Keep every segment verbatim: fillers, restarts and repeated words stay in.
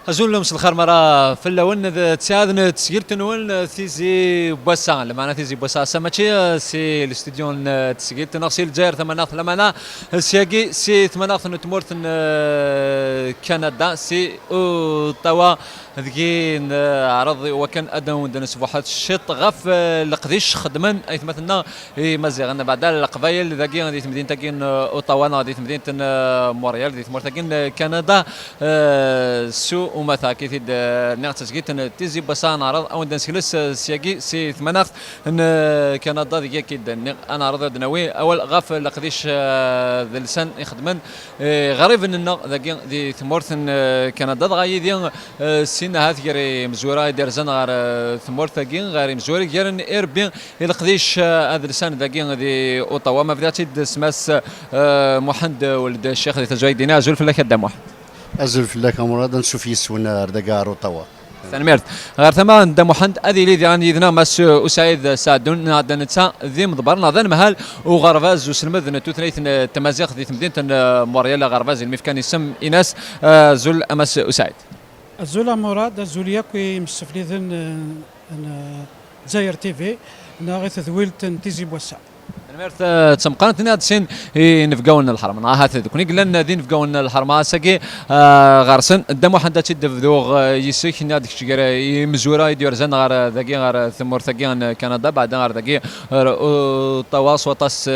Azul, mselxir mara fell-awen, d ttiɛad n tesgilt-nwen, Tizi n wass-a. Lameɛna Tizi n wass-a, ass-a mačči, eh, si listudyu n, eh, tesgilt neɣ si Lezzayer tamaneɣt, lameɛna, eh, syagi si tmaneɣt n tmurt n, eh, Kanada, si Ottawa, deg-i neɛreḍ i wakken ad awen-d-nesbuḥet ciṭ ɣef, eh, leqdic xeddmen aytmaten-nneɣ Imaziɣen, beɛda Leqbayel dagi di temdint-agi n, eh, Ottawa neɣ di temdint n, eh, Montréal, di tmurt-agi n, eh, Kanada. Eh, s umata, akka i t-id, eh, nniɣ d tasgilt n Tizi n wass-a, neɛreḍ ad wen-d-nsekles, eh, syagi si tmanaɣt n, eh, Kanada, deg-i akka i d-nniɣ ad neɛreḍ ad d-nawi awal ɣef leqdic, eh, d lsan ixedmen, eh, iɣriben-nneɣ dagi di tmurt n, eh, Kanada, dɣa yid-i, eh, sin ahat gar imezwura i d-irzan ɣer, eh, tmurt-agi, ɣer imezwura i garen irebbi i leqdic, eh, adelsan dagi di Ottawa. Ma bdiɣ-tt-id s Mass, eh, Muḥend Weld Ccix di tazwayt-ina. Azul fell-ak a Dda Muḥend. Azul fell-ak a Murad, ansuf yes-wen ar dagi ar Ottawa. Tanemmirt. Ɣer tama n Dda Muḥend, ad yili diɣen yid-neɣ Mass Usaɛid Saɛdun, neɣ d netta d imeḍber neɣ d anemhal uɣerbaz uselmed n tutlayt n tmaziɣt di temdint n, eh, Montréal, aɣerbaz ilmi fkan isem ines. Eh, azul a Mass Usaɛid. Azul a Murad, azul yakk i yimsefliden, eh, n, eh, Dzayer T V, neɣ i tedwilt n Tizi n wass-a. Tanemmirt, eh, d tameqqrant-nni ad sin i inebgawen n lḥerma. Ahat d nekni i yellan d inebgawen n lḥerma ass-agi, eh, ɣer-sen. Dda Muḥend, ad tt-id-bduɣ, eh, yis-k, nniɣ-d kečč gar imezwura i d-yurzan ɣer, eh, dagi, ɣer, eh, tmurt-agi n Kanada, beɛda ɣer dagi, ɣer Ottawa s waṭas, eh,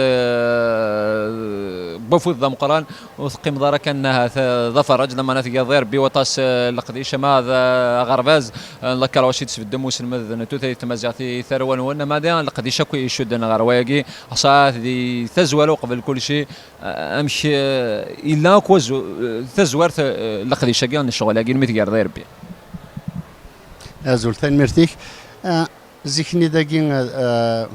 n wafud d ameqqran. Ur teqqimeḍ ara kan ahat, eh, d aferraǧ, lameɛna tgiḍ i Rebbi waṭas, eh, leqdic, ama d, eh, aɣerbaz, eh, n la Croix i d-tesbeddem uselmed n tutlayt tamaziɣt i tarwa-nwen, ama d leqdic akk i icudden ɣer wayagi, xas ahat di tazwara uqbel kulci, eh, amek, eh, yella akk wazu-, eh, tazwart, eh, leqdic-agi n ccɣel-agi, imi tgerḍ i Rebbi? Azul, tanemmirt-ik. Eh, zik-nni dagi, eh,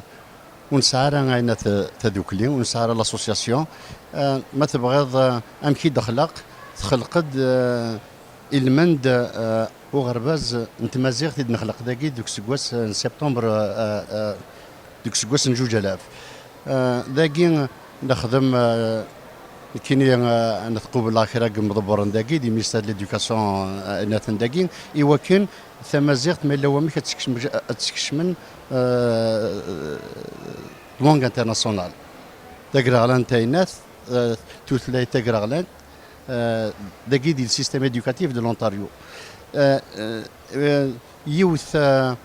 Ur nesɛi ara ayen at tadukli, ur nesɛi ara l'association. Eh, ma tebɣiḍ, eh, amek i d-texleq, texleq-d, eh, ilmend, eh, uɣerbaz n tmaziɣt i d-nexleq dagi deg useggas, eh, n septembre, eh, eh, deg useggas n juj alaf. Eh, dagi nexdem, eh, nekkini, eh, netqubel kra n yimḍebbren dagi, di ministère de l'éducation, eh, aten dagi, i wakken tamaziɣt, ma yella wamek ad tt-kecmen, ad tt-kecmen, eh, langue internationale. Tagraɣlant taynat, eh, tutlayt tagraɣlant, eh, dagi di le système éducatif de l'Ontario. Eh, eh, eh, yiwet, eh,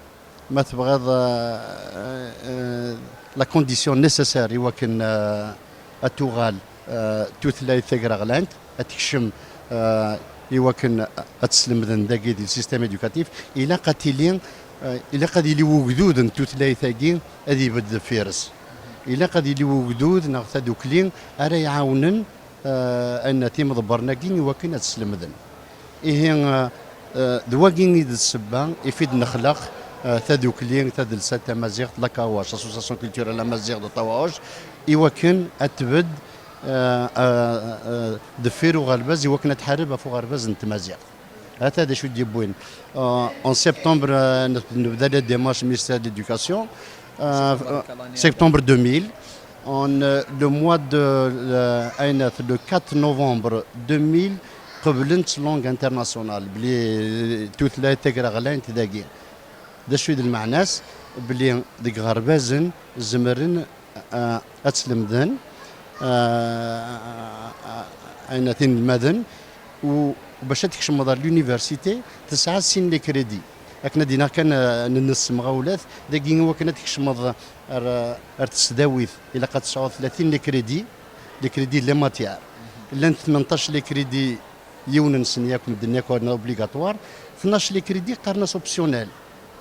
ma tebɣiḍ, eh, eh, la condition nécessaire i wakken, eh, ad tuɣal, eh, tutlayt tagraɣlant, ad tekcem, eh, i wakken ad tt-slemden dagi di le système éducatif, ilaq ad tili, eh, ilaq ad yili wegdud n tutlayt-agi ad ibedd deffir-s. Ilaq ad yili wegdud neɣ tadukli ara iɛawnen, eh, ayen timḍebbren-agi i wakken ad slemden. Ihi, eh, eh, d wagi i d ssebba ifi d-nexleq, eh, tadukli, tadelsant tamaziɣt, la Kawash, Association Culturelle Amazigh de Tawahosh, i wakken ad tbedd, eh, eh, eh, deffir uɣerbaz, i wakken ad tḥareb ɣef uɣerbaz n tmaziɣt. Ata d acu i d-yewwin. Euh, en septembre, euh, neb-, nebda la démarche ministère de l'éducation. Euh, septembre deux mille. En, euh, le mois de, euh, ayen, le quatre novembre deux mille, qeblent langue internationale, bli, euh, tutlayt tagraɣlant dagi. D acu i d lmeɛna-s? Bli deg iɣerbazen zemren, euh, ad slemden, euh, ayen, inelmaden, u bac ad tkecmeḍ ar l'université, tesɛa sin les crédits. Akken ad d-iniɣ kan, eh, n-, nessemɣawlat, dagi i wakken ad tkecmeḍ ar, ar tesdawit, ilaq ad tesɛuḍ tlatin les crédits, les crédits de la matière. Llan tmenṭac les crédits, yiwen-nsen yakk, medden yakk obligatoire, tnac les crédits qqaren-as optionnel.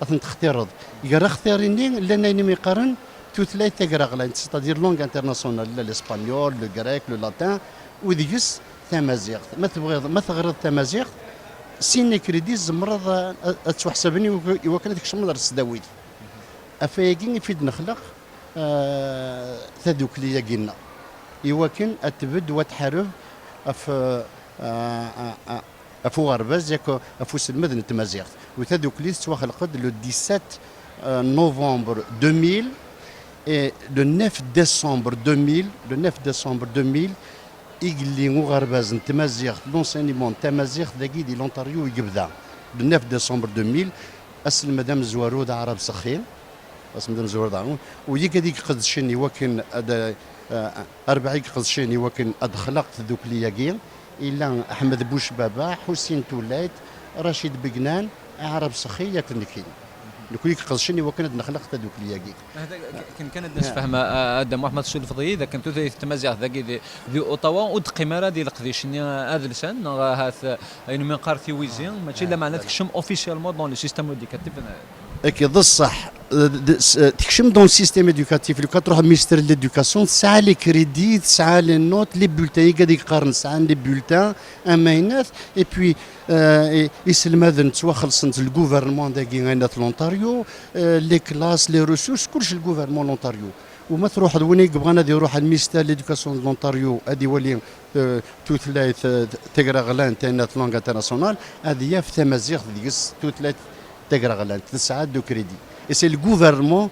Ad ten-textireḍ. Gar axtir-nni, llan ayen umi qqaren tutlayt tagraɣlant, c'est-à-dire langue internationale, la, l'espagnol, le grec, le latin, u deg-s tamaziɣt. Ma tebɣiḍ, ma teɣriḍ tamaziɣt, sin les crédits tzemreḍ a, a, ad ttwaḥsaben i wak-, i wakken ad tkecmeḍ ar tesdawit. Ɣef wayagi i fi d-nexleq, eh, tadukli-agi-nneɣ. I wakken ad tbedd u ad tḥareb ɣef, eh, eh, eh, ɣef uɣerbaz yak ɣef uselmed n tmaziɣt. U tadukli tettwaxleq-d le dix-sept, euh, novembre deux mille, et le neuf décembre deux mille, le neuf décembre deux mille, igelli uɣerbaz n tmaziɣt, l'enseignement n tamaziɣt dagi di l'Ontario i yebda. Le neuf décembre deux mille, aselmed amezwaru d Aɛrab Sexxi, aselmed amezwaru d Aɛrab, u yig ad iqedcen i wakken ad, eh, arbaɛ i iqedcen i wakken ad xlaq tdukli-agi, ila Ḥmed Bucbaba, Ḥusin Tullayt, Racid Begnan, Aɛrab Sexxi, yak nekkini. Nekkni i iqedcen i wakken ad nexleq tadukli-agi. Akken kan ad d-nesfehma, a Dda Muḥ, ma tessulfeḍ-iyi, d akken tutlayt n tmaziɣt dagi di, di Ottawa ur d-teqqim ara di leqdic-nni adelsan, neɣ ahat ayen umi neqqar tiwizi, mačči lameɛna tekcem officiellement dans le système éducatif. Akka d ṣṣeḥ, eh, d-, s-, eh, tekcem dans le système éducatif, lukan truḥ ministère de l'éducation, tesɛa les crédits, tesɛa les notes, les bulletins, i gad i yeqqaren sɛan les bulletins amaynat, et puis, eh, i-, iselmaden ttwaxelṣen-t le gouvernement dagi aynat l'Ontario, eh, les classes, les ressources, kullec le gouvernement l'Ontario. U ma truḥeḍ, win i yebɣan ad iruḥ ar ministère de l'éducation de l'Ontario ad iwali, eh, tutlayt, eh, tagraɣlant, aynat langue internationale, ad yaf tamaziɣt deg-s tutlayt tagraɣlant, tesɛa-d le crédit. Et c'est le gouvernement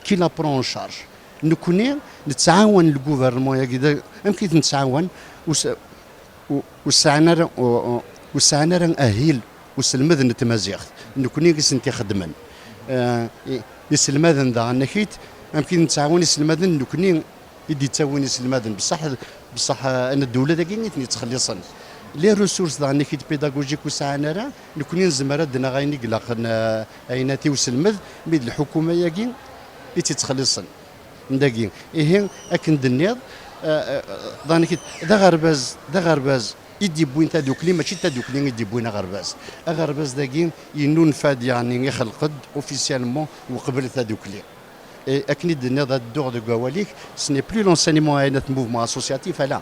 qui la prend en charge. Nekkni nettɛawan le gouvernement-agi, da-, amek i t-nettɛawan? Us-, u-, ur sɛan ara, u-, u-, ur sɛan ara ahil uselmed n tmaziɣt. Nekkni i sent-ixeddmen. Eh, i-, iselmaden daɣen, akit, amek i nettɛawan iselmaden, nekkni i d-ittawin iselmaden. Bṣaḥ, bṣaḥ, eh, n ddewla dagi i ten-yettxelliṣen. Les ressources daɣen, akit, pédagogiques ur sɛan ara, nekkni nezmer ad d-naɣ ayen i ilaqen, eh, ayen ati uselmed, mi d lḥukuma-agi i tt-ittxelliṣen. N dagi. Ihi, akken d-tenniḍ, eh, eh, daɣen, d aɣerbaz, d aɣerbaz i d-yewwin tadukli, mačči d tadukli i d-yewwin aɣerbaz. Aɣerbaz dagi yennunfa-d, yeɛni ixelq-d officiellement uqbel tadukli. Et akken i d-tenniḍ, ad dduɣ deg wawal-ik, ce n'est plus l'enseignement, aynat, mouvement associatif, ala.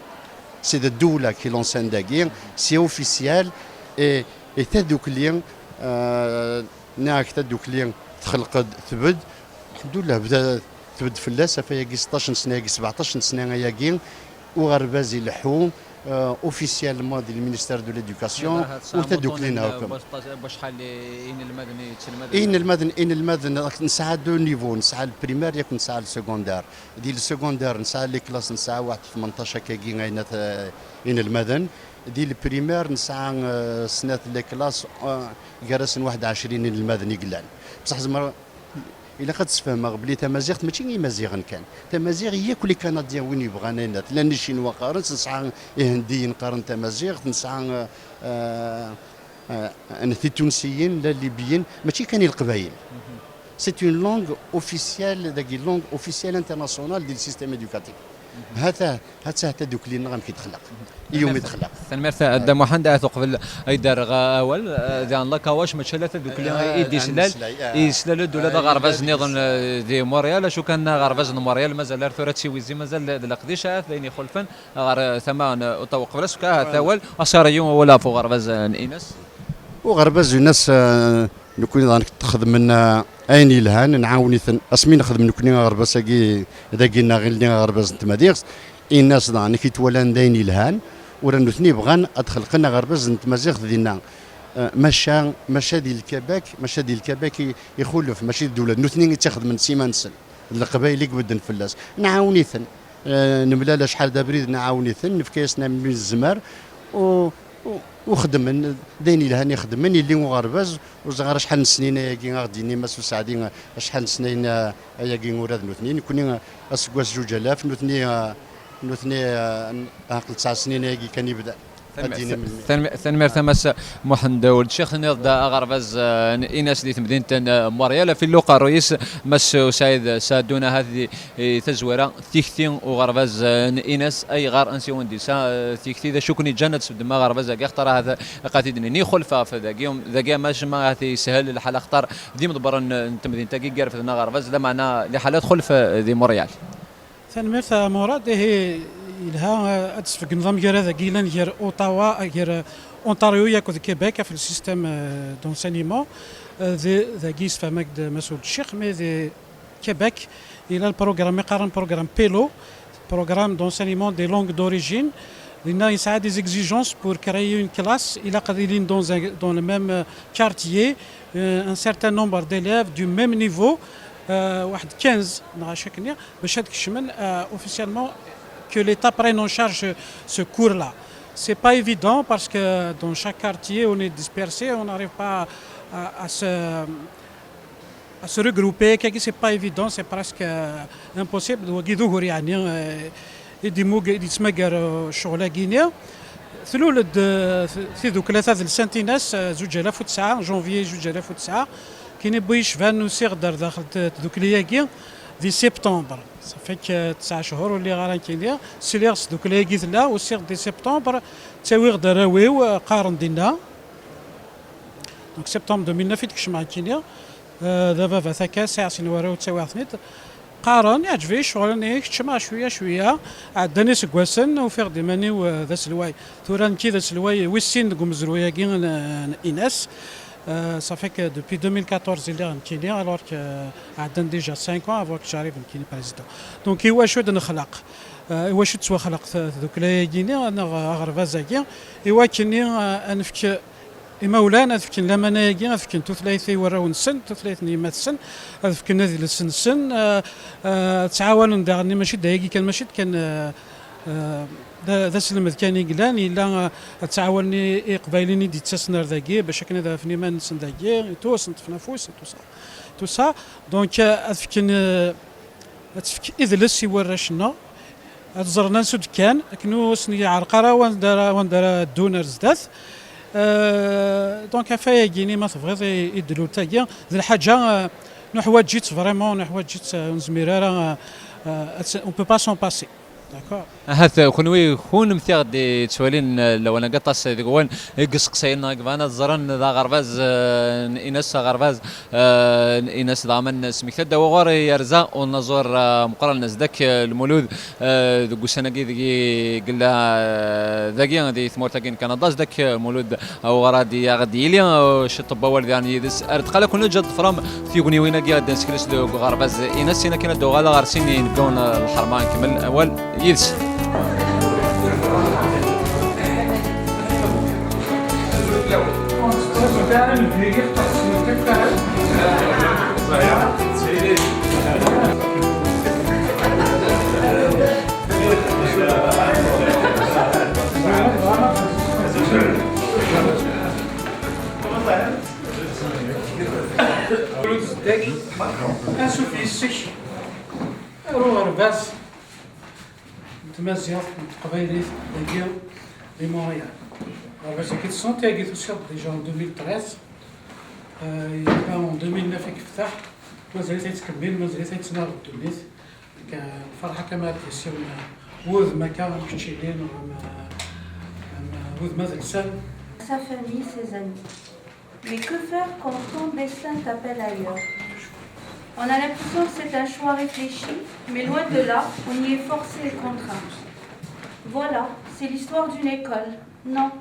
C'est de ddewla qui l'enseigne dagi, c'est officiel, et, et tadukli, euh, nniɣ-ak tadukli texleq-d, tbedd, lḥemdullah, bda, tbedd fell-as, ɣef ayagi seṭṭac n sna-agi, sebɛeṭṭac n sna ayagi, uɣerbaz ileḥḥu, euh, officiellement di le ministère de l'éducation, u tadukli-nneɣ akk. Inelmaden, inelmaden, nesɛa deux niveaux, nesɛa le primaire, yak nesɛa le secondaire. Di le secondaire, nesɛa les classes, nesɛa waḥed tmenṭac akkagi, aynat, euh, inelmaden. Di le primaire, nesɛa, euh, snat les classes, euh, gar-asen waḥed ɛecrin inelmaden i yellan. Bṣaḥ, zemreɣ, ilaq ad d-sfehmeɣ belli tamaziɣt mačči i Imaziɣen kan. Tamaziɣt yakk les Canadiens, win yebɣan, aynat. Llan Icinwa qqaren-tt, nesɛa Ihendiyen qqaren tamaziɣt, nesɛa, euh, euh, euh, Titunsiyen, la Libyen, mačči kan i Leqbayel. C'est une langue officielle, dagi, langue officielle internationale di le système éducatif. Hata, hata, hata tadukli-nneɣ amek i d-texleq. I yumi d-texleq. Tanemmirt a Dda Muḥend, ahat uqbel ay d-rreɣ awal, eh, diɣen Lakawac mačči ala tadukli i d-islal, i d-islal-d ula d aɣerbaz nniḍen, eh, di Montréal, acu kan aɣerbaz n Montréal mazal ar tura d tiwizi, mazal d leqdic, ahat d ayen ixulfen ɣer, eh, tama n, eh, Ottawa. Qbel ad s-fkeɣ ahat awal, a Sarayu, awal ɣef uɣerbaz, eh, n Inas. Uɣerbaz n Inas, eh, nekkni daɣen texdem-n, eh, ayen yelhan, nɛawen-iten. Asmi nexdem nekkni aɣerbaz-agi, dagi-nneɣ ilni aɣerbaz n tmadiɣt, Inas daɣen i t-walan d ayen yelhan, ura nutni bɣan ad xelqen aɣerbaz n tmaziɣt dinna. Eh, maca, maca di Lkabak, maca di Lkabak i, ixulef, mačči d ddewla. Nutni i tt-ixedmen s iman-nsen. D Leqbayel i ibedden fell-as. Nɛawen-iten. Eh, nemlal acḥal d abrid, nɛawen-iten, nefka-yasen ayen nezmer, u, u, u xedmen, d ayen yelhan i xedmen, yelli uɣerbaz, ur ẓriɣ ara acḥal n snin ayagi, a ɣ-d-yini Mass Useɛdi, acḥal n snin, eh, ayagi ura d nutni. Nekni, eh, aseggas zuǧ alaf, nutni, eh, nutni, eh, ɛaqel tesɛa snin ayagi kan i bdan. Ad d-yini melmi. Tanem-, tanemmirt a Mass Muḥend Weld Ccix. Tenniḍ-d aɣerbaz, eh, n Inas di temdint n, eh, Montréal, ɣef illu uqerruy-is Mass Usaɛid Saɛdun, ahat di, i tazwara, tikti uɣerbaz, eh, n Inas, ayɣer, ansi wen-d-yesɛa, eh, tikti, d acu ken-iǧǧan ad tesbedem aɣerbaz-agi, axaṭer ahat, eh, qad t-id-nini, ixulef ɣef dagi, dagi ama ahat yeshel lḥal, axaṭer d imḍebbren n temdint-agi i irefden aɣerbaz, lameɛna liḥala txulef, eh, di Montréal. Tanemmirt a Murad. Ihi, yelha, eh, ad d-tesbeggneḍ amagrad-agi yellan gar Ottawa, eh, gar, eh, Ontario yakk d Québec ɣef le système, eh, d'enseignement. Eh, d, dagi yessefhem-ak-d Mass Weld Ccix, mais di Québec, il a le programme, i qqaren programme PELO, programme d'enseignement des langues d'origine. Dinna yesɛa des exigences pour créer une classe, ilaq ad ilin dans un, dans le même, euh, quartier, euh, un certain nombre d'élèves du même niveau, euh, واحد quinze, neɣ acu akken, bac ad kecmen, euh, officiellement Que l'État prenne en charge ce cours-là. C'est pas évident parce que dans chaque quartier, on est dispersé, on n'arrive pas à, à se, à se regrouper. Kaki, c'est pas évident, c'est presque, euh, impossible. Wagi d ugur, yeɛni, euh, i d-imug-, i d-yettmagar, euh, ccɣel-agi-ni. Tlul-d, euh, tidukla tadelsant-ines, euh, zuǧ alaf u tesɛa, janvier zuǧ alaf u tesɛa. Kini bu yecban usiɣ-d ar daxel n tdukli-agi di septembre. Ça fait que tesɛa chehur ur lliɣ ara nekkini. Sliɣ s tdukli-agi tella, usiɣ-d di septembre, ttawiɣ-d arraw-iw, euh, qqaren dinna. Donc septembre deux mille neuf i d-kecmeɣ nekkini. Euh, d ababat akka, sɛiɣ sin warraw, ttawiɣ-ten-id. Qqaren, iɛǧeb-iyi ccɣel-nni, keččmeɣ cwiya cwiya. Ɛeddan iseggasen, ufiɣ-d iman-iw, euh, d aselway. Tura nekki d aselway wis sin deg umezruy-agi n, n Ines. Euh, ça fait que depuis deux mille quatorze i lliɣ nekkini, alors que, euh, ɛeddan déjà cinq ans avant que j'arrive nekkini président. Donc, iwacu d-nexleq, euh, iwacu d-tettwaxleq t-, tdukla-agi-ni, neɣ aɣerbaz-agi, i wakken, euh, ad nefk imawlan, ad fken laman-agi, ad fken tutlayt i warraw-nsen, tutlayt n yemma-tsen, ad fken adles-nsen, euh, euh, ad ttɛawanen daɣen, mačči d ayagi kan, mačči d kan, euh, euh, d, d aselmed kan i yellan, yella, euh, ad ttɛawanen i, i Iqbayliyen i d-yettasen ar dagi, bac akken ad afen iman-nsen dagi, et tout, ad sen-ṭṭfen afus, et tout ça. Tout ça. Donc, euh, ad fken, euh, ad tefk idles i warrac-nneɣ, ad ẓren ansi d-kkan, akken ur sen-yeɛreq ara wanda ara, wanda ara ddun ar zdat. Euh, donc, afayagi-ni, ma tebɣiḍ, i, i ddlut-agi, d lḥaǧa, euh, nuḥwaǧ-itt vraiment, nuḥwaǧ-itt, euh, ur nezmir ara, euh, euh, ad s-, on peut pas s'en passer. D'accord. Ahat, euh, kunwi, kunemti ɣ-d-yettwalin, euh, lawan-agi aṭas deg wawal i yesseqsayen neɣ i yebɣan ad ẓren d aɣerbaz, euh, n Ines, aɣerbaz, euh, n Ines daɣen smekta-d awɣur yerza unaẓur, euh, meqqran Zeddak, euh, Lmulud, euh, deg ussan-agi deg i yella, euh, dagi di tmurt-agi n Kanada. Zeddak, euh, Lmulud, awɣur ad d-yaɣ-d yili, euh, ciṭṭ n wawal daɣen yid-s. Ar deqqal ad ken-neǧǧ ad tḍefrem tugniwin-agi ad d-nsekles deg uɣerbaz Ines, sin akken ad d-uɣaleɣ ɣer sin inebgawen, euh, n lḥerma, nkemmel awal yid-s. Dagi, ansuf yes-k ar uɣerbaz n tmaziɣt, n teqbaylit, dagi di Montréal. Aɣerbaz-agi, tessneḍ-t, agi tusiḍ-d déjà en deux mille treize. Euh, yella en deux mille neuf i yefteḥ. Mazal-it yettkemmil, mazal-it yettnaɣ deg ddunit. Donc, euh, lferḥ akka ma ad d-yas yiwen wudem akka am keččini, neɣ am, am wudem adelsan. Sa famille, ses amis. Mais que faire quand ton destin t'appelle ailleurs ? On a l'impression que c'est un choix réfléchi, mais loin de là, on y est forcé et contraint. Voilà, c'est l'histoire d'une école. Non,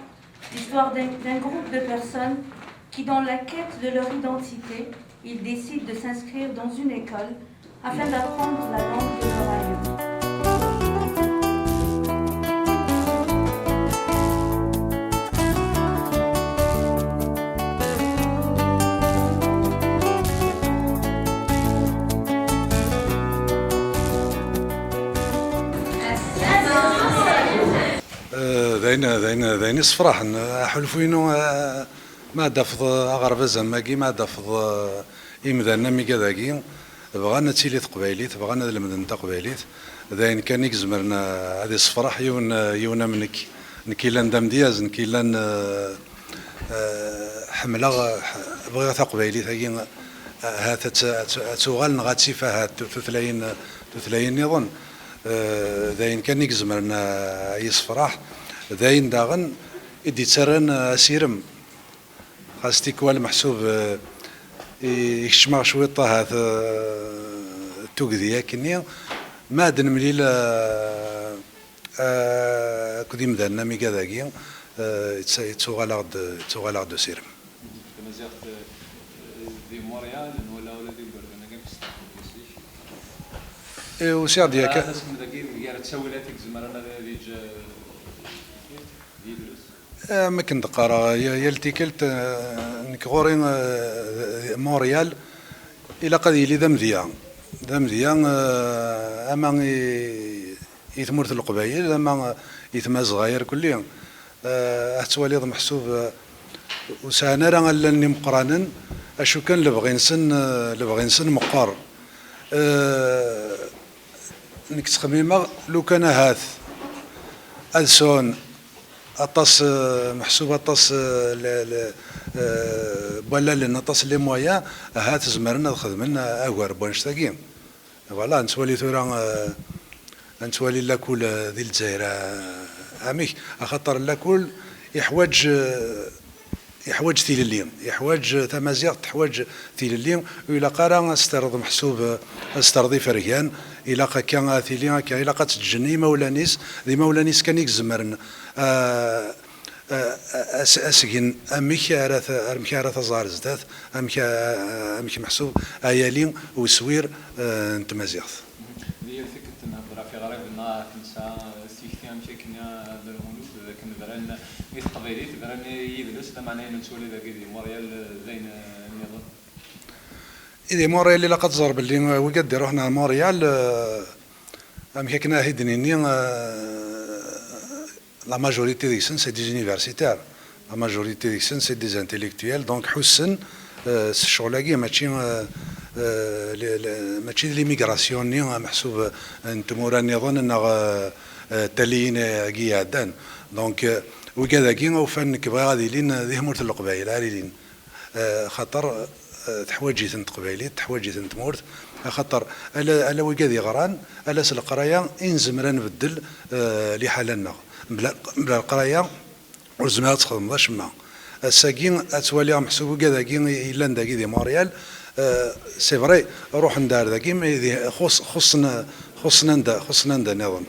l'histoire d'un, d'un groupe de personnes qui, dans la quête de leur identité, ils décident de s'inscrire dans une école afin d'apprendre la langue de leur aïeux. Eh, d ayen, d ayen, d ayen issefraḥen. Aḥulfu-inu, eh, ma ad d-tafeḍ, eh, aɣerbaz am wagi, ma ad d-tafeḍ, eh, imdanen am igad-agi, bɣan ad tili teqbaylit, bɣan ad lemden taqbaylit. D ayen kan i izemren, eh, ad issefraḥ yiwen, eh, yiwen am nekk. Nekk yellan d amedyaz, nekk yellan, eh, eh, ḥemmleɣ, eh, bɣiɣ taqbaylit-agi, eh, ahat ad t-, ad t-, ad tuɣal neɣ ad tif ahat tu-, tutlayin, tutlayin nniḍen. Eh, d ayen kan i izemren, eh, ad yessefraḥ. D ayen daɣen i d-yettarran, eh, asirem. Xas tikwal meḥsub, eh, i, i kecmeɣ cwiṭ ahat, eh, tugdi akkenni. Ma ad nemlil, eh, eh, akked imdanen am igad-agi, eh, yettuɣal-aɣ-d, yettuɣal-aɣ-d usirem. Tamaziɣt, eh, di Montréal, nwala ula d igerdan-agi amek steqbel yes-k. Eh, usiɣ-d yakan. Ad as-tmedagi gar ttawilat i izemren ad, ad yeǧǧ, eh, yidles. Eh, am akken d-qqareɣ, ya-, yal tikkelt, eh, nekk ɣur-i, eh, Montréal, ilaq ad yili d amedya. D amedya, eh, ama i, I tmurt n Leqbayel, ama i Tmazɣa irkelli, eh, ad twaliḍ meḥsub, eh, ur sɛan ara allen-nni meqqranen, acu kan lebɣi-nsen, eh, lebɣi-nsen meqqer. Eh, nekk ttxemmimeɣ lukan ahat ad sɛun aṭas, eh, meḥsub aṭas, eh, le-, le-, eh, n wallalen, aṭas n les moyens, ahat zemren ad xedmen agar n wannect-agi. Voilà, nettwali tura, eh, nettwali lakul, eh, di Lezzayer, eh, amek? Axaṭer lakul iḥwaǧ, eh, iḥwaǧ tilelli, iḥwaǧ tamaziɣt, teḥwaǧ tilelli, ur ilaq ara ad s-terreḍ meḥsub, eh, ad s-terreḍ ifergan, ilaq akka ad tili akka, ilaq ad teǧǧen imawlan-is, d imawlan-is kan i izemren, eh, eh, as-, asgen amek ara t-, amek ara taẓ ɣer zdat, amek, eh, amek meḥsub ayali uswir, eh, n tmaziɣt. Di yal tikkelt nhedder ɣef iɣriben neɣ akken nesɛa tikti amek akken ad rhun akk d akken bran i teqbaylit, bran i yidles, lameɛna ayen nettwali dagi di Montréal d ayen, eh, nniḍen. I di Montréal ilaq ad tẓer belli, eh, wigad d-iruḥen ar Montréal, eh, amek akken ad t-id-nini, eh, la majorité deg-sen, c'est des universitaires. La majorité deg-sen, c'est des intellectuels. Donc, ḥussen, euh, s ccɣel-agi, mačči, euh, euh, le-, le-, mačči d l'immigration-nni, euh, meḥsub, euh, n tmura nniḍen, neɣ, euh, euh, talliyin-agi iɛeddan. Donc, euh, wigad-agi, ufan nekk bɣiɣ ad ilin, euh, di tmurt n Leqbayel, ar ilin. Eh, xaṭer, eh, teḥwaǧ-iten teqbaylit, teḥwaǧ-iten tmurt, axaṭer ala, ala wigad yeɣran, ala s leqraya i nezmer ad nbeddel, eh, liḥala-nneɣ. Mebla, mebla leqraya, ur tezmireḍ ad txedmeḍ acemma. Ass-agi, ad twaliɣ meḥsub wigad-agi yellan dagi di Montréal, eh, c'est vrai, ruḥen-d ar dagi, mais di, xuṣ-, xuṣṣen, xuṣṣen anda, xuṣṣen anda nniḍen.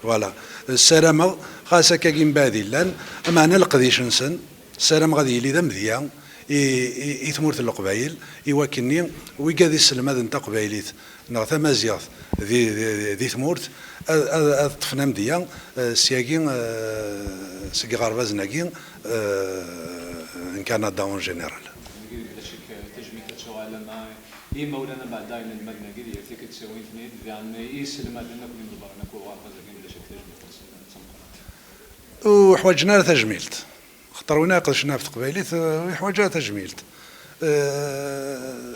Voilà. Ssarameɣ, xas akkagi mbeɛd illan, ameɛna leqdic-nsen, ssarameɣ ad yili d amedya i, i, i tmurt n Leqbayel, i wakken-nni wigad iselmaden taqbaylit neɣ tamaziɣt di, di, di tmurt, ad, ad, ad ṭṭfen amedya, eh, syagi, eh, seg iɣerbazen-agi, eh, n Kanada en général. Dagi, bla ccek, tajmilt ad tuɣal ama i yimawlan abeɛda inelmaden-agi, di yal tikkelt ttawin-ten-id, daɣen i yiselmaden akk d imḍebbren akk uɣerbaz-agi, bla ccek tajmilt-nsen d tameqqrant. Ur ḥwaǧen ara tajmilt. Xaṭer win ara iqedcen ɣef teqbaylit, eh, ur yeḥwaǧ ara tajmilt. Eh,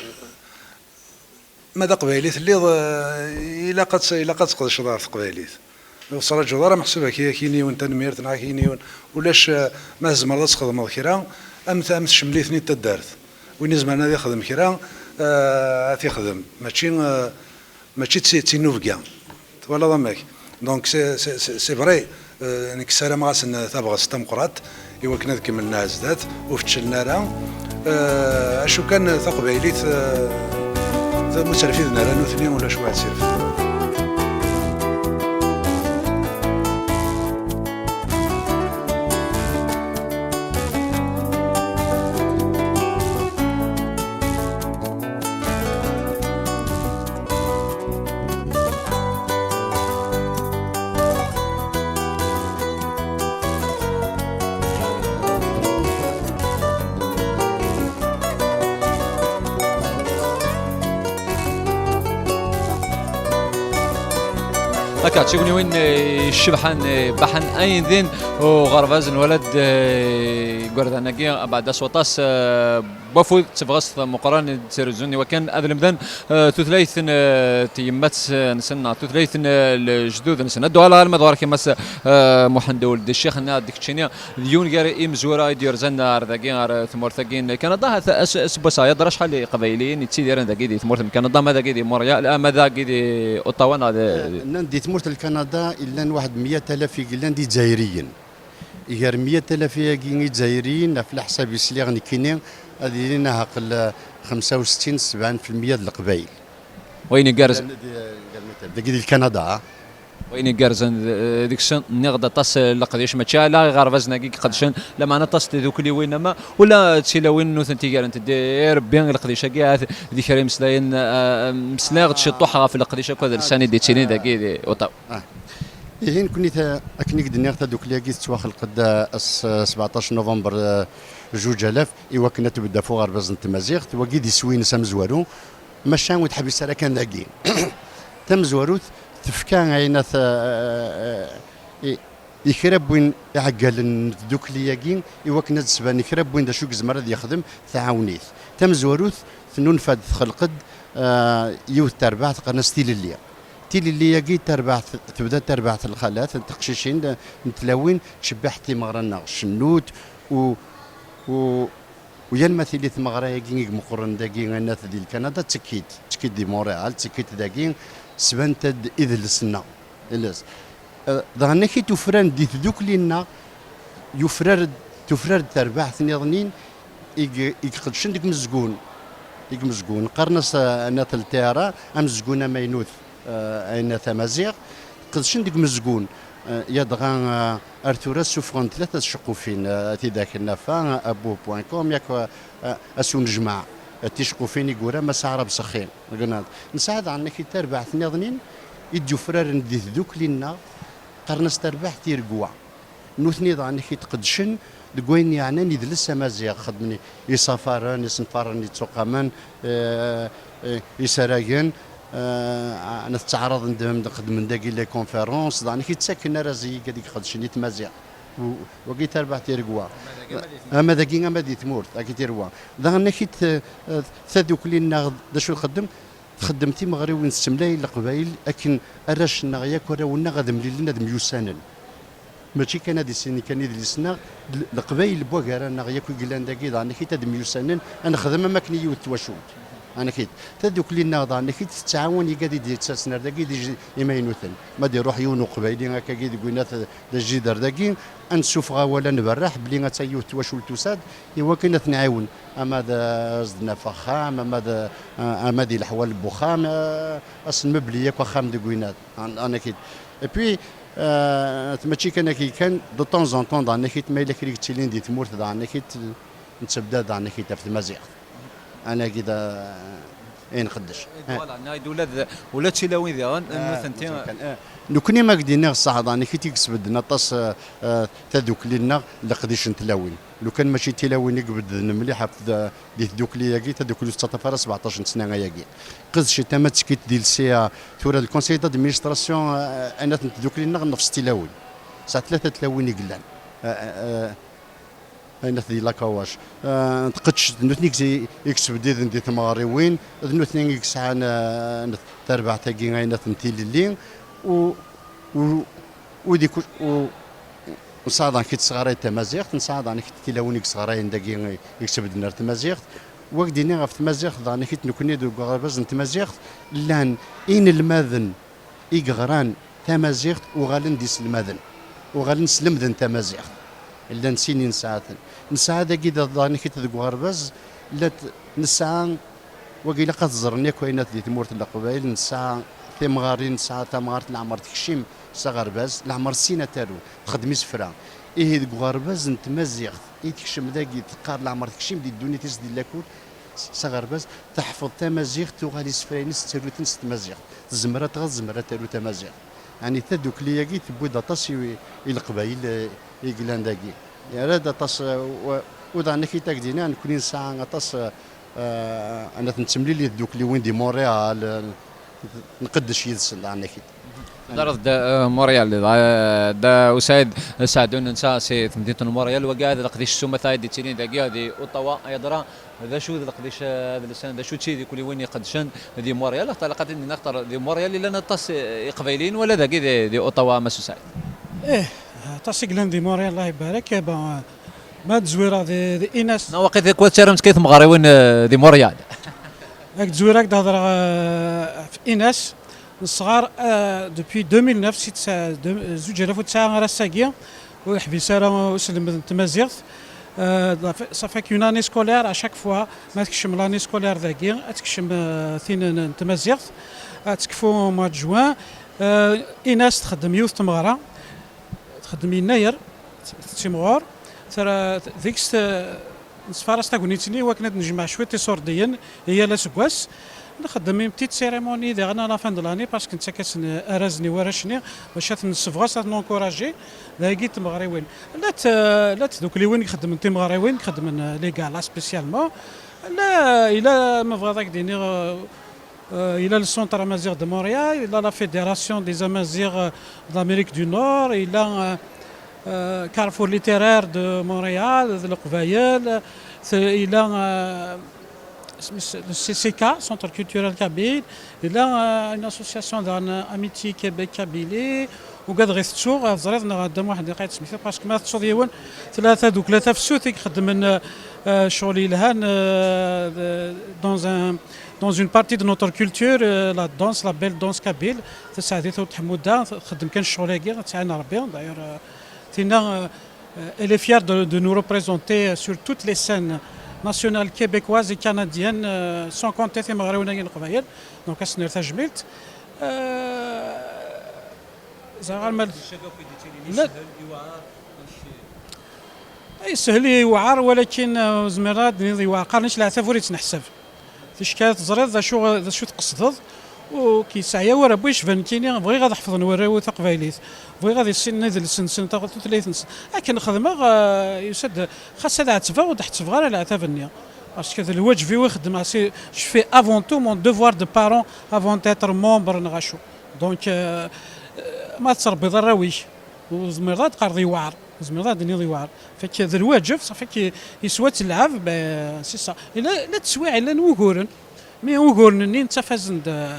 ma d aqbayli telliḍ, eh, ilaq ad tt-, ilaq ad tqedceḍ ɣef teqbaylit. Ur tettṛaǧuḍ ara meḥsub ad k-, ad k-yini yiwen tanemmirt neɣ ad k-yini yiwen. Ulac, eh, ma tzemreḍ ad txedmeḍ kra, am t-, am tcemmel-iten-id taddart. Win izemren ad ixdem kra, eh, ad t-ixdem. Mačči, eh, mačči d ti-, d tinnubga. Twalaḍ amek? Donc, c'est, c'est, c'est, c'est vrai, euh, nekk ssarameɣ-asen tabɣest tameqqrant i wakken ad kemmlen ar zdat, ur feččlen ara. Euh, acu kan, taqbaylit, euh, t-, ur tt-rfiden ara nutni, ulac wa ad tt-irfed. Akka, d tigniwin, eh, icebḥen, eh, baḥen ayen din uɣerbaz n Walad, eh, igerdan-agi, abeɛda s waṭas, eh, n wakud, d tabɣest meqqren i d-ttrezun i wakken ad lemden, eh, tutlayt n, eh, tyemmat-nsen neɣ tutlayt n, eh, lejdud-nsen. Ad d-uɣaleɣ alma d ɣer-k a Mass, eh, Muḥend Uled Ccix, nniɣ-d keččini d yiwen gar imezwura i d-yurzan ar dagi, ar tmurt-agi n Kanada. Hat-, as-, aseggas-a yeḍra acḥal n Iqbayliyen yettidiren dagi di tmurt n Kanada, ma dagi di Montréal, ah, ma dagi di Ottawa, neɣ di... Eh, nnan di tmurt n Kanada, illan waḥed meyya alaf i yellan d Izzayriyen. Gar meyya alaf-agi Izzayriyen, ɣef leḥsab i sliɣ nekkini, ad ilin aɛeqqa xemsa u settin, sebɛa n filmeyya d Leqbayel. Wayen igerrzen. Dagi di Kanada, ah. Wayen igerrzen d-, deg-sen, nniɣ-d aṭas n leqdic, mačči ala iɣerbazen-agi i iqedcen, lameɛna aṭas n tdukliwin, ama ula d tilawin nutenti garent-d i Rebbi i leqdic-agi, ahat di kra imeslayen, ah, meslayeɣ-d ciṭuḥ ɣef leqdic akk d lsan i d-ittilin dagi di Ottawa. Ah. Ihi, nekkni ta-, akken i k-d-nniɣ, tadukli-agi tettwaxleq-d, ah, ass, ah, sbeɛṭac november, ah, zuǧ alaf, i wakken ad tbedd ɣef uɣerbaz n tmaziɣt, wagi d iswi-ines amezwaru, maca ur teḥbis ara kan dagi. Tamezwarut, tefka ayen at, eh, eh, i, i kra n win iɛeggalen n tdukli-agi, i wakken ad d-sban kra n win d acu i yezmer ad yexdem, tɛawen-it. Tamezwarut, tennulfa-d, txelq-d, eh, yiwet n terbaɛt qqaren-as tilelli. Tilelli-agi, tarbaɛt, tebda tarbaɛt n lxalat, n teqcicin, n tlawin, ttcebbiḥent timeɣra-nneɣ, cennut, u, u, u yal ma tili tmeɣra-agi i imeqqren dagi, anat di Lkanada, ttekkit, ttekkit di Montréal, ttekkit dagi, sbant-d idles-nneɣ. Idles. Eh, dɣa annak i tufrar di tdukli-nneɣ, yufrar-d, tufrar-d terbaɛt nniḍnin i i iqeddcen deg umezgun. Deg umezgun. Qqaren-as, eh, anat L T R A, amezgun amaynut, eh, ayna tamaziɣt. Qedcen deg umezgun. Eh, ya dɣa, eh, ar tura ssufɣen tlata tceqqufin, eh, tidak nafa, abu point com, yak, eh, asunejmaɛ, eh, ticeqqufin i yura Mass Aɛrab Sexxi. Nesɛa daɣen akit tarbaɛt nniḍnin i d-yufraren di tdukli-nneɣ, qqaren-as tarbaɛt tiregwa. Nutni daɣen i t-iqeddcen deg wayen yeɛnan idles amaziɣ, xedmen isafaren, isenfaren yettuqamen, eh, eh, isaragen, eh, ɛna tettaɛraḍen d, xedmen dagi les conférences, daɣen i t-ittaken arraz i yigad i iqeddcen i tmaziɣt. U-, wagi tarbaɛt tiregwa. Ama dagi, ama di tmurt, agi tiregwa. Daɣen akit, eh, tadukli-nneɣ d acu txeddem? Txeddem timeɣriwin, tessemlay Leqbayel akken arrac-nneɣ yakk, arraw-nneɣ ad mlilen, ad myussanen. Mačči kan ad issinen kan idles-nneɣ, l-, Leqbayel n wagar-nneɣ yakk i yellan dagi, daɣen akit ad myussanen, ad nexdem am akken i yiwet twacult. Anakit. Tadukli-nneɣ daɣen akit tettɛawan igad i d-yettasen ar dagi d ij-, imaynuten. Ma d-iruḥ yiwen uqbayli akkagi deg winat d ajider dagi, ad nessufeɣ awal, ad nberreḥ belli atta yiwet twacult tusa-d, i wakken ad t-nɛiwen. Ama d, eh, as-d-naf axxam, ama d, eh, ama di leḥwal n wexxam, eh, ad s-nmebli yakk axxam deg winat. An-, anakit. Et puis, eh, mačči kan akki kan, de temps en temps, daɣen akit, ma yella kra yettilin di tmurt, daɣen akit, nettabda daɣen akit ɣef tmaziɣt. Anagi d, eh, ayen nqeddec. Voilà, nniɣ-d ula d, ula d tilawin diɣen, eh, nutenti. Nekkni ma k-d-iniɣ ṣṣeḥ, daɣen akit i yesbedden aṭas, eh, eh, tadukli-nneɣ, leqdic n tlawin. Lukan mačči d tilawin i ibedden mliḥ ɣef d-, di tdukli-agi, tadukli ur tettaṭṭaf ara sbeɛṭac n ssna ayagi. Qedcent ama ttekkit di lsiɛa, tura d conseil d'administration, eh, anat n tdukli-nneɣ nefs tilawin. Sɛa tlata tlawin i yellan. Eh, eh, eh, anat di Lakawac. Eh, tqedcent, nutni i, i yesbedden di tmeɣriwin, d nutni i yesɛan, eh, tarbaɛt-agi, anat n tilelli. U, u, u di ku-, u, Nesɛa daɣen kit tesɣaray tamaziɣt, nesɛa daɣen kit tilawin i yesɣarayen dagi i yesbedden ar tmaziɣt. Wak d-iniɣ ɣef tmaziɣt, daɣen kit nekkni deg uɣerbaz n tmaziɣt, llan inelmaden i yeɣran tamaziɣt uɣalen d iselmaden, uɣalen slemden tamaziɣt. Llan sin i nesɛa-ten. Nesɛa dagi da-, daɣen kit deg uɣerbaz, llant, nesɛa Wagi ilaq ad t-ẓren yakk ayen at di tmurt n Leqbayel, nesɛa timɣarin, nesɛa tamɣart leɛmer tekcim s aɣerbaz, leɛmer ssin ad taru, txeddem isefra. Ihi deg uɣerbaz n tmaziɣt i tekcem dagi, teqqar leɛmer tekcim di ddunit-is di lakul s, s aɣerbaz, teḥfeḍ tamaziɣt, tuɣal isefra-ines ttarut-ten s tmaziɣt. Tezmer ad tɣer, tezmer ad taru tamaziɣt. Ɛni tadukli-agi tewwi-d aṭas i, i Leqbayel, eh, i yellan dagi. Yerra-d aṭas, eh, u, u daɣen akit ak-d-iniɣ, nekkni nesɛa aṭas, eh, eh, anat nettemlili tdukliwin di Montréal, eh, nqeddec yid-sen daɣen akit. Teddreḍ-d, eh, Montréal, eh, Dda Usaid Saɛdun, netta si temdint n Montréal, wagi d leqdic s umata i d-yettilin dagi di Ottawa, yeḍra. D acu d leqdic, eh, adelsani, d acu d tidukliwin iqeddcen di Montréal? Axaṭer ilaq ad d-nini axaṭer di Montréal i llan aṭas, eh, iqbayliyen, wala dagi di, di Ottawa, a Mass Usaid? Ih, aṭas i yellan di Montréal, Allah ibarek. Eh, bon, eh, ma d-zwireɣ di, di Inas. Neɣ waqil tikwal ttarrant kan tmeɣriwin, eh, di Montréal. Ad d-zwireɣ, ad d-hedreɣ, eh, ɣef Inas. Nesɣar, eh, depuis deux mille neuf, si tsa-, de-, zuǧ alaf u tesɛa ar ass-agi, ur yeḥbis ara uselmed n tmaziɣt. Eh, ça fait qu'une année scolaire, à chaque fois, ma tekcem l'année scolaire dagi, ad tekcem, eh, tin n, n tmaziɣt, ad tekfu au mois de juin. Eh, Inas txeddem yiwet tmeɣra, txeddem yennayer, tettimɣur, tra-, deg-s, eh, Nesfaras tagnit-nni i wakken ad nejmeɛ cwiṭ iṣurdiyen i yal aseggas. Nxeddem une petite cérémonie diɣen à la fin de l'année, parce que nettak-asen arrazen i warrac-nni, bac ad ten-nessebɣes, ad ten-encourager. D ayagi n tmeɣriwin. Llant, eh, llant tdukliwin i ixeddmen timeɣriwin, i ixeddmen, eh, les galas spécialement. La, yella, ma bɣiḍ ad k-d-iniɣ, eh, Euh, il a le Centre Amazigh de Montréal, il a la Fédération des Amazigh, euh, d'Amérique du Nord, il a, euh, euh, Carrefour littéraire de Montréal, de Leqbayel, c'est- il a, euh, le C C K, Centre Culturel Kabyle, il a, euh, une association d'amitié Québec-Kabylie, وقد غير تشوغ زريض نغدا واحد دقيقة سميتها، parce que ما تشوض يون ثلاثة دوك ثلاثة في السوث يخدمن، آه، شغل يلهان، آه، dans un dans une partie de notre culture, euh, la danse, la belle danse kabyle. تسعديت وتحمودة تخدم كان الشغل هاكي، تعاين ربي. D'ailleurs, euh, تينا, euh, euh, elle est fière de, de nous représenter sur toutes les scènes nationales québécoises et canadiennes, euh, sans compter في مغرب وناقي القبايل. Donc, أسنير تجميلت. Euh, زعما ما الشباب كيديتيلي لا. يسهل، يوعر، ماشي؟ يسهل يوعر، ولكن، آه، زميرة دنيا يوعر. قرنيش العتاب وريت نحسب. تشكال تزريض ذا شو، ذا شو تقصدض. وكيسعيا ورا بويش فان كيني، بغي غاد حفظن وراو تقبايليت. بغي غاد يسن ذا السن، سن تاخذ ثلاث نس. لكن خدمة، آه، يسد خاصة ذا عتبة وذا حتبغى على العتاب النية. Parce que الواجب يخدم، c'est, je fais avant tout mon devoir de parent avant d'être membre نغاشو. Donc, euh, ما تربيض الراوي. وزمير ذا تقرض يوعر، زمير ذا دنيا يوعر. فك ذا الواجب صافي كي يسوى تلعب، ب-، c'est ça. إلا، لا تسوي على وقورن. Mais وقورن نين تفازن د،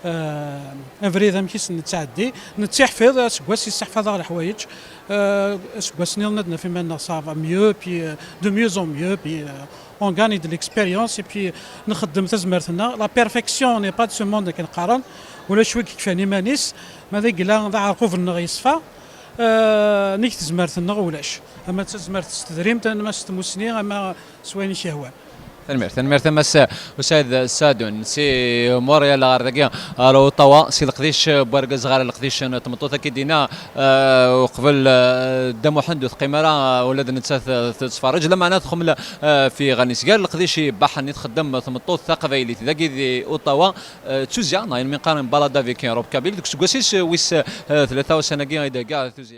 آه، افريد امكيس نتعدي، نتحفظ، سكواس يستحفظ على الحوايج. آه، سكواس نيل ندنا في مالنا صافا mieux, puis, euh, de mieux en mieux, puis, euh, on gagne de l'expérience, et puis نخدم تزمرتنا. La perfection n'est pas de ce monde كنقارن، ولا شوي كيفاني مانيس، ما ذاك لا ذا عرقوب النغ يصفى. آه، نيك تزمرتنا ولاش. أما تزمرت ستدريم، تنمس تموسني، أما سوين شهوان. Tanemmirt, tanemmirt a Mass Usaid Sadun, si Montréal ɣer dagi, ɣer Ottawa, si leqdic n wergaz ɣer leqdic n tmeṭṭut, akka i d-yenna, eh, uqbel, eh, Dda Muḥend ur teqqim ara, eh, ula d nettat, eh, tettferriǧ, lameɛna txemmel, eh, f yiɣallen-is. Gar leqdic ibaḥen i txeddem tmeṭṭut taqbaylit dagi di Ottawa, eh, d tuzzya, neɣ ayen mi qqaren balade avec un robe kabyle, deg useggas-is, eh, wis, eh, tlata ussan-agi i d-thegga tuzzya.